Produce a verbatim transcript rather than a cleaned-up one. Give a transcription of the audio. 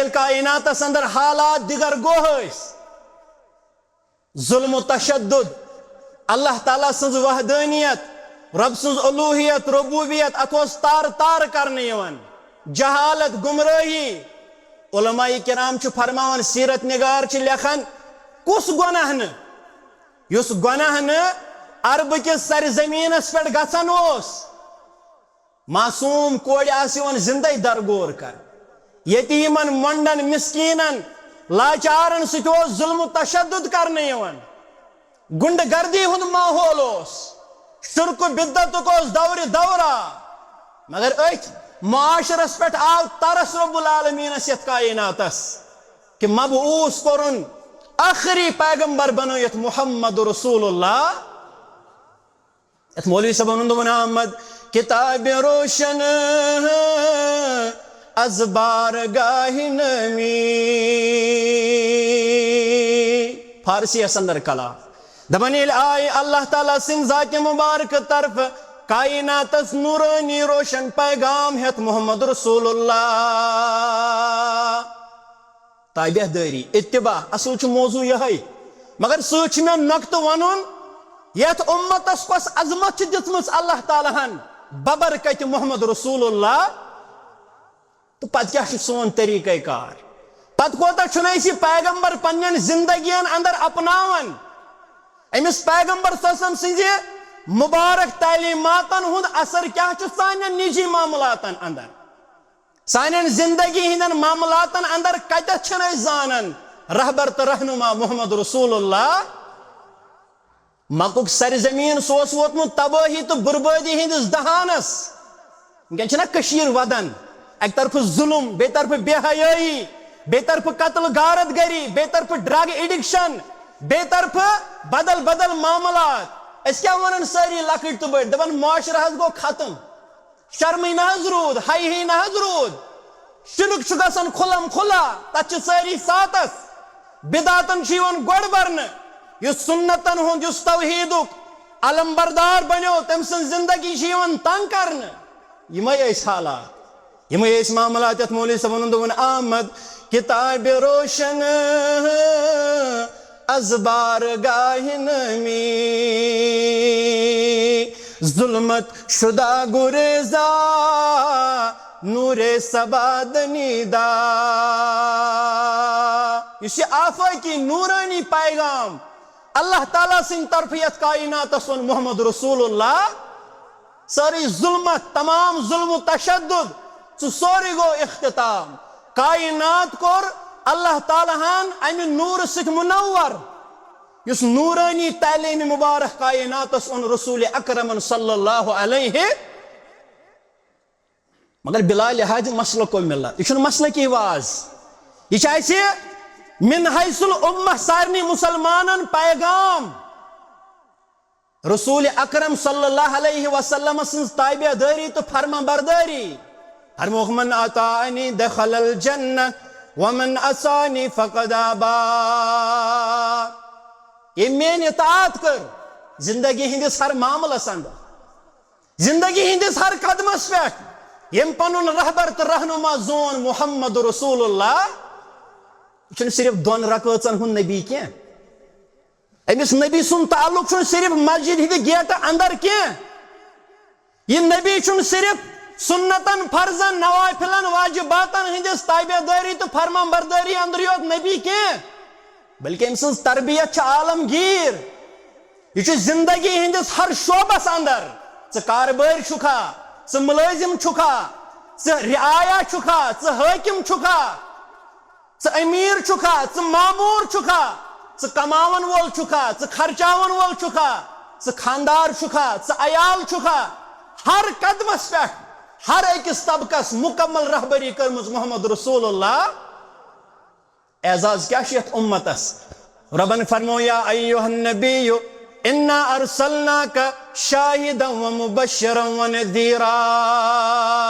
کائناتس اندر حالات دِگر گوٚو ٲسۍ۔ ظلم و تشدد، اللہ تعالیٰ سٕنٛز وحدانیت، رب سٕنٛز الوہیت، ربوبیت، اتھ اوس تار تار کرنہٕ یِوان۔ جہالت، گمراہی۔ علماء کرام چھِ فرماوان، سیرت نگار چھِ لیکھان، کُس گۄناہ نہٕ، یُس گۄناہ نہٕ عربہٕ کِس سرزمینس پٮ۪ٹھ گژھان اوس۔ معصوم کورِ آسہٕ یِوان زندے درگور کرنہٕ۔ یتیمن، مۄنڈن، مسکینن، لاچارن سۭتۍ اوس ظلم و تشدد کرنہٕ یِوان۔ غنڈہ گردی ہُنٛد ماحول اوس۔ شرک و بدعتُک اوس دورِ دورہ۔ مگر أتھۍ معاشرس پٮ۪ٹھ آو ترس رب العالمینس یتھ کائناتس، کہ مبعوث کوٚرُن، آخری پیغمبر بنٲیِتھ محمد رسول اللہ۔ یتھ مولوی صٲبن ہُنٛد ووٚن آمد، کتاب روشن از بارگاہ نمی۔ فارسی یس اندر کلام۔ دپان، ییٚلہِ آیہِ اللہ تعالیٰ سٕنٛدِ ذاتِ مبارک طرفہٕ کائناتس نورانی روشن پیغام ہیتھ محمد رسول اللہ۔ تابع دٲری، اتباع، اصل چھُ موضوع یہے۔ مگر سۭتۍ چھُ مےٚ نۄقطہٕ ونُن، یتھ امتس کۄس عظمت چھِ دِژمٕژ اللہ تعالیٰ ہن ببرکتِ محمد رسول اللہ۔ تہٕ پتہٕ کیٛاہ چھُ سون طریقہ کار؟ پتہٕ کوتاہ چھُنہٕ أسۍ یہِ پیغمبر پننٮ۪ن زندگین اندر اپناوان؟ أمِس پیغمبر صلی اللہ علیہ وسلم سٕنٛزِ مبارک تعلیماتن ہُنٛد اثر کیٛاہ چھُ سانٮ۪ن نجی معاملاتن اندر؟ سانٮ۪ن زندگی ہٕنٛدٮ۪ن معاملاتن اندر کتٮ۪تھ چھِنہٕ أسۍ زانان رہبر تہٕ رہنما محمد رسول اللہ؟ مکُک سرزمین، سُہ اوس ووتمُت تبٲہی تہٕ بربٲدی ہٕنٛدِس دہانس۔ وٕنکٮ۪ن چھِنہ کٔشیٖر ودان، اکہِ طرفہٕ ظلم، بیٚیہِ طرفہٕ بے حیٲیی، بیٚیہِ طرفہٕ قتل غارت گری، بیٚیہِ طرفہٕ ڈرگ ایڈکشن، بیٚیہِ طرفہٕ بدل بدل معاملات۔ أسۍ کیٛاہ ونان سٲری لۄکٕٹۍ تہٕ بٔڑۍ؟ دپان معاشرٕ حظ گوٚو ختم۔ شرمٕے نہ حظ روٗد، حیہٕے نہ حظ روٗد۔ شرک چھُ گژھان کھُلم کھُلا، تتھ چھِ سٲری ساتس۔ بدعتن چھُ یِوان گۄڈٕ برنہٕ۔ یُس سُنتن ہُنٛد، یُس توحیدُک علم بردار بنیو، تٔمۍ سٕنٛز زندگی چھِ یِوان تنگ کرنہٕ۔ یِمے ٲسۍ حالات، یِمے ٲسۍ معاملات۔ یتھ مولوی صٲبن ووٚن، دوٚپُن، آمد کتاب روشن از بارگاہ نمی، ظلمت شدہ گریزا نور سبا دنیدا۔ یُس یہِ آفاقی نورانی پیغام اللہ تعالیٰ سٕنٛدِ طرفہٕ یتھ کائناتس اوٚن محمد رسول اللہ، سٲرٕے ظلمت، تمام ظلم و تشدد، سُہ سورُے گوٚو اختتام۔ کائنات کوٚر اللہ تعالیٰ ہن امہِ نورٕ سۭتۍ منور، یُس نورانی تعلیمِ مبارک کائناتس اوٚن رسول اکرمن صلی اللہ علیہ۔ مگر بلا لحاظ مسلک و ملت، یہِ چھُنہٕ مسلکی واز، یہِ چھُ اسہِ من حیث الامہ سارنٕے مسلمانن پیغام۔ رسول اکرم صلی اللہ علیہ وسلم سٕنٛز تابع دٲری تہٕ فرما بردٲری۔ فرمووُکھ، من اطاعنی دخل الجنہ ومن عصانی فقد ابا۔ ییٚمۍ میٲنۍ اطاعت کٔر زندگی ہٕنٛدِس ہر معاملس اندر، زندگی ہٕنٛدِس ہر قدمس پٮ۪ٹھ، ییٚمۍ پنُن رہبر تہٕ رہنما زون محمد رسول اللہ، یہِ چھُنہٕ صرف دۄن رکٲژن ہُنٛد نبی کینٛہہ۔ أمِس نبی سُنٛد تعلق چھُنہٕ صرف مسجد ہٕنٛدِ گیٹہٕ اندر کینٛہہ۔ یہِ نبی چھُنہٕ صرف سُنتن، فرضن، نوافلن، واجباتن ہٕنٛدِس تابع دٲری تہٕ فرمان بردٲری اندرٕے یوت نبی کینٛہہ، بلکہِ أمۍ سٕنٛز تربیت چھِ عالمگیر۔ یہِ چھُ زندگی ہٕنٛدِس ہر شعبس اندر۔ ژٕ کاربٲرۍ چھُکھا، ژٕ مُلٲزِم چھُکھا، ژٕ رعایا چھُکھا، ژٕ حٲکِم چھُکھا، ژٕ امیر چھُکھا، ژٕ مامور چھُکھا، ژٕ کماون وول چھُکھا، ژٕ خرچاون وول چھُکھا، ژٕ خاندار چھُکھا، ژٕ عیال چھُکھا، ہر قدمس پٮ۪ٹھ، ہر أکِس طبقس مکمل رہبری کٔرمٕژ محمد رسول اللہ۔ اعزاز کیٛاہ چھُ یتھ امتس؟ رۄبن فرموو، یا ایھا النبی انا ارسلناک شاہدا و مبشرا و نذیرا۔